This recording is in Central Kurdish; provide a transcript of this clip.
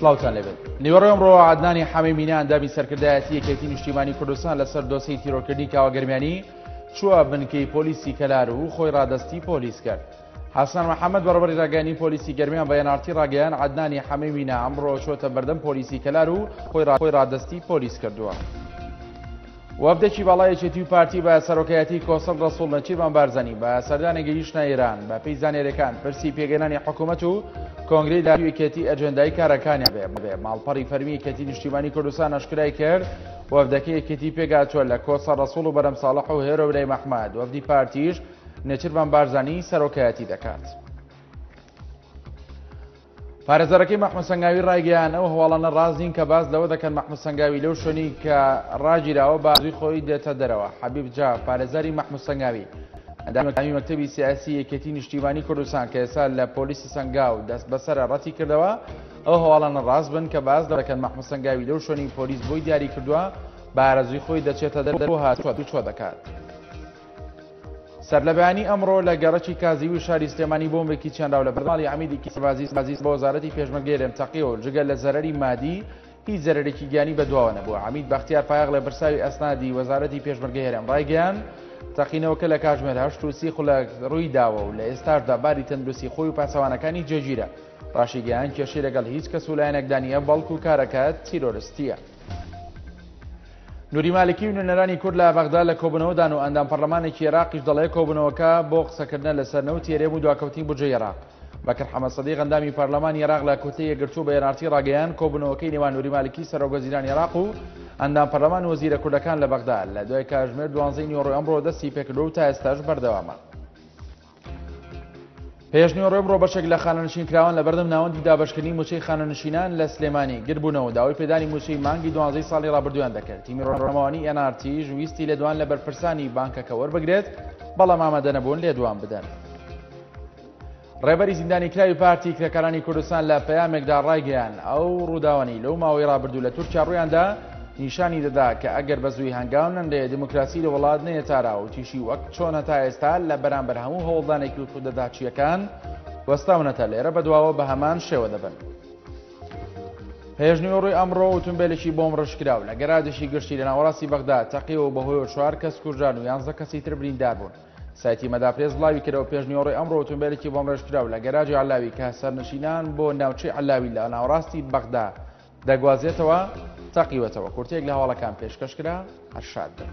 سڵاوتان لێبێت. نیوەڕۆی ئەمڕۆ عەدنانی حەمەی مینا ئەندامی سەرکردایەتی یەکێتی نیشتیمانی کوردستان لەسەر دۆسێی تیرۆرکردنی کاوە گەرمیانی چووە بنکەی پۆلیسی کەلار و خۆی ڕادەستی پۆلیس کرد. حەسەن محەممەد بەڕێوەبەری ڕاگەیاندنی پۆلیسی گەرمیان بە NRT ڕاگەیان عەدنانی حەمەی مینا ئەمڕۆ چۆتە بەردەم پۆلیسی کەلار و خۆی ڕادەستی پۆلیس کردووە. وەفدێکی باڵای یەکێتی و پارتی بە سەرۆکایەتی کۆسرەت ڕەسوڵ نێچیرڤان بارزانی بە سەردانێک گەیشتنە ئێران بە پێی زانیاریەکان پرسی پێکهێنانی حکوومەت و کۆنگرەی داهاتووی یەکێتی ئەجێندای کارەکانیان بێ بێ ماڵپەڕی فەرمی یەکێتی نیشتیمانی کوردستان ئاشکرای کرد وەفدەکەی یەکێتی پێکهاتووە لە کۆسرەت ڕەسوڵ و بەرهەم ساڵح و هێرۆ برایم ئەحمەد وەفدی پارتیش نێچیرڤان بارزانی سەرۆکایەتی دەکات. پارێزەرەکەی مەحمود سەنگاوی ڕایگەیان ئەو هەواڵانە ڕاست نین کە باس لەوە دەکەن مەحمود سەنگاوی لەو شوێنی کە ڕاگیراوە بە ئارەزووی خۆی دێتە دەرەوە. حەبیب جاف، پارێزەری مەحمود سەنگاوی، ئەندامی مەکتەبی سیاسی یەکێتی نیشتیمانی کوردستان کە ئێستا لە پۆلیسی سەنگاو دەستبەسەرە ڕەتی کردەوە ئەو هەواڵانە ڕاست بن کە باس لەوە دەکەن مەحمود سەنگاوی لەو شوێنی پۆلیس بۆی دیاری کردووە بە ئارەزووی خۆی دەچێتە دەرەوە و هاتوچۆ دەکات. سەرلەبەیانی ئەمڕۆ لە گەڕەکی کازیوی شاری سلێمانی بۆمبێکی چێنراو لە بەردەم ماڵی عەمیدێکی سەربازی سەر بە وەزارەتی پێشمەرگەی هەرێم تەقیەوە و جگە لە زەرەری مادی هیچ زەرەرێکی گیانی بەدواوە نەبووە. عەمید بەختیار فایەق لێپرساوی ئەسنادی وەزارەتی پێشمەرگەی هەرێم ڕایگەیاند، تەقینەوەکە لە کاتژمێر 8:30 ڕووی داوە و لە ئێستاشدا باری تەندروستی خۆی و پاسەوانەکانی جێگیرە. ڕاشیگەیاند، کێشەی لەگەڵ هیچ کەس و لایەنێکدا نییە، بەڵکو کارەکە تیرۆرستییە. نوری مالکی و نوێنەرانی کورد لە بەغدا لە کۆبوونەوەدان و ئەندام پەرلەمانێکی عێراقیش دەڵێ کۆبوونەوەکە بۆ قسەکردنە لەسەر نەوتی هەرێم و دواکەوتنی بودجەی عێراق. بەکر حەمە سەدیق ئەندامی پەرلەمانی عێراق لە کوتلەی یەکگرتوو بە NRT ڕاگەیاند کۆبوونەوەکەی نێوان نوری مالکی سەرۆکوەزیرانی عێراق و ئەندام پەرلەمان و وەزیرە کوردەکان لە بەغدا لە دوای کاژمێر دوانزەی نیوەڕۆی ئەمڕۆ دەستی پێکردووە و تا ئێستاش بەردەوامە. پێشنیوەڕۆی ئەمڕۆ بەشێک لە خانەنشینکراوان لە بەردەم ناوەندی دابەشکردنی مووچەی خانەنشینان لە سلێمانی گردبوونەوە و داوای پێدانی مووچەی مانگی دوانزەی ساڵی ڕابردوویان دەکرد. تیمی ڕۆژنامەوانی ئێن ئاڕ تیش ویستی لێدوان لە بەرپرسانی بانکەکە وەربگرێت، بەڵام ئامادەنەبوون لێدوان بدەن. ڕێبەری زیندانیکراوی پارتی کرێکارانی کوردستان لە پەیامێکدا ڕایگەیان ئەو ڕووداوانەی لەو ماوەی ڕابردوو لە تورکیا ڕوویاندا نیشانی دەدا کە ئەگەر بە زووی هەنگاو نەنرێ دیموکراسی لە وڵات نەیەتە ئارا وتیشی وەک چۆن هەتا ئێستا لە بەرامبەر هەموو هەوڵدانێکی کودەتاچییەکان وەستاونەتە لێرە بەدواوە بە هەمان شێوە دەبن. پێشنیوەڕۆی ئەمڕۆ ئوتومبێلێکی بۆمبڕێژکراو لە گەراجێکی گشتی لە ناوەڕاستی بەغدا تەقیەوە و بەهۆیەوە چوار کەس کوژران و یانزە کەسی تر بریندار بوون. سایتی مەداپرێس بڵاویکردەوە، پێشنیوەڕۆی ئەمڕۆ ئۆتۆمبێلێکی بۆمبڕێژکراو لە گەراجی عەلاوی کە سەرنشینان بۆ ناوچەی عەلاوی لە ناوەڕاستی بەغدا دەگوازێتەوە، تەقیوەتەوە. کورتەیەک لە هەواڵەکان پێشکەش کرا، هەر شاد بن.